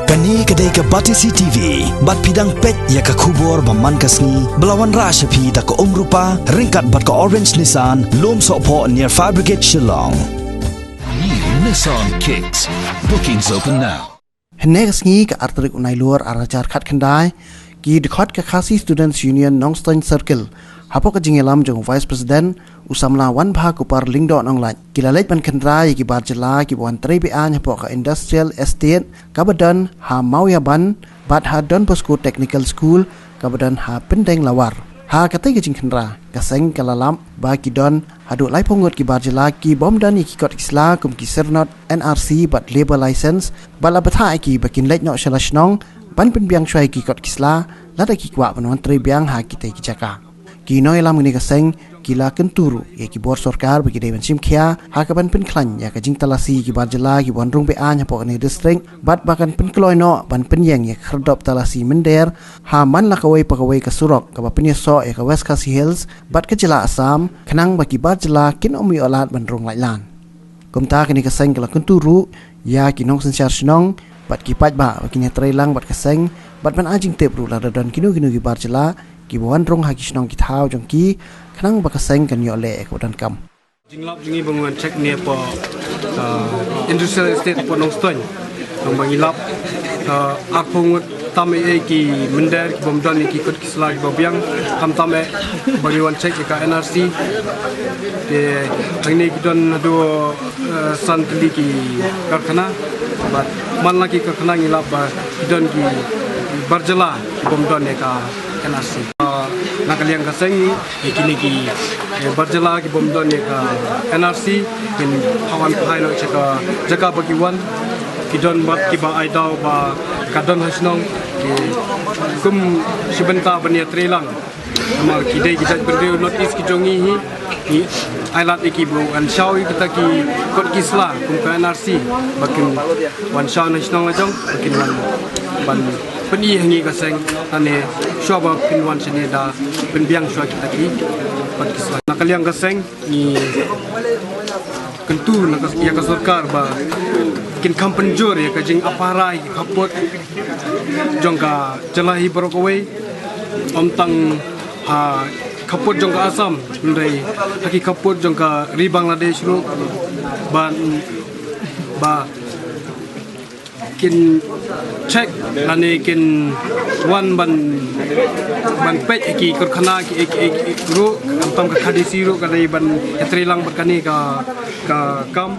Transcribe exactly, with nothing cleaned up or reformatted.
Kane ka dei ka Batesi T V, bad phi dang peit ïa ka khubor ba man ka sngi, ba la wanrah sha phi da ka Umrupa, ryngkat bad ka Orange Nissan, Lumsohphoh near Fire Brigade Shillong. New Nissan Kicks. Bookings open now. Hynne ka sngi ka ar tarik u Nailur ar hajar khatkhyndai, ki dkhot ka Khasi Students Union Nongstoiñ Circle, hapoh ka jingïalam jong u Vice President, u samla Wanbha Kupar Lyngdoh Nonglait, ki la leit ban khynra ïa ki bar jylla kiba wan trei be-aiñ hapoh ka Industrial Estate kaba don ha Mawïaban bad ha Don Bosco Technical School kaba don ha Pyndenglawar. Ha katei ka jingkhynra, ka seng ka la lap ba ki don haduh laiphew ngut ki bar jylla kibym don ïa ki kot ki sla kum ki syrnod N R C bad Labour Licence, bad la bthah ïa ki ba kin leit noh sha la shnong ban pynbiang shuwa ïa ki kot ki sla, lada ki kwah ban wan trei biang ha kitei ki jaka. Ki nongïalam kane ka seng ki la kyntu ruh ïa ki bor sorkar ba ki dei ban shim khia ha kaban pynkhlaiñ ïa ka jingtalasi ki bar jylla kiba wan rung be-aiñ hapoh kane ka district, bad ba kan pynkloi noh ban pynïeng ïa ka khyrdop talasi mynder ha man la kawei pa kawei ka surok kaba pynïasoh ïa ka West Khasi Hills bad ka jylla Assam, khnang ba ki bar jylla kin ym ïoh lad ban rung laitlan. Kumta kane ka seng ka la kyntu ruh ïa ki nongsynshar shnong bad ki paidbah ba kin ïatreilang bad ka seng, bad ban ai jingtip ruh lada don kino kino ki bar jylla kiba wan rung ha ki shnong ki thaw jong ki, khnang ba ka seng kan ïoh leh ïa kaba donkam. Jinglap jong ngi ba ngi wan check ne hapoh, ah, Industrial Estate hapoh Nongstoiñ. Nang ba ngi lap, ah, arphew ngut tam eh ki mynder kibym don ïa ki kot ki sla kiba biang, khamtam eh ba ngi wan check ïa ka N R C. Te hangne ki don haduh, eh, san tylli ki karkhana. Bad man la ki karkhana ngi lap ba ki don ki bar jylla kibym don ïa ka N R C. Ah, na ka liang ka seng, ïa kine ki, eh, bar jylla kibym don ïa ka N R C, kin hap wan phai noh sha ka jaka ba ki wan, ki don bad kiba ai daw ba ka don ha shnong, ki kum shi bynta ban ïatreilang. Namar ki dei ki jaitbynriew North East ki jong ngi hi, ngi ai lad ïa ki ba wan shaw ïa kita ki kot ki sla kum ka N R C, ba kin wan shaw na shnong la jong, ba kin wan ban pyni ha ngi ka seng, lane shuwa ba kin wan shane da pynbiang shuwa kita ki kot ki sla. Na ka liang ka seng, ngi kyntu na ka, ïa ka sorkar ba kin kham pynjur ïa ka jingapara ïa ki khappud jong ka jylla hi baroh kawei, ym tang ha khappud jong ka Assam, hynrei ha ki khappud jong ka ri Bangladesh ruh, ban, ba kin check lane kin wan ban, ban peit ïa ki karkhana ki, ki, ki, ki ruh, khamtam ka K D C ruh ka dei ban ïatreilang bad kane ka, ka kam.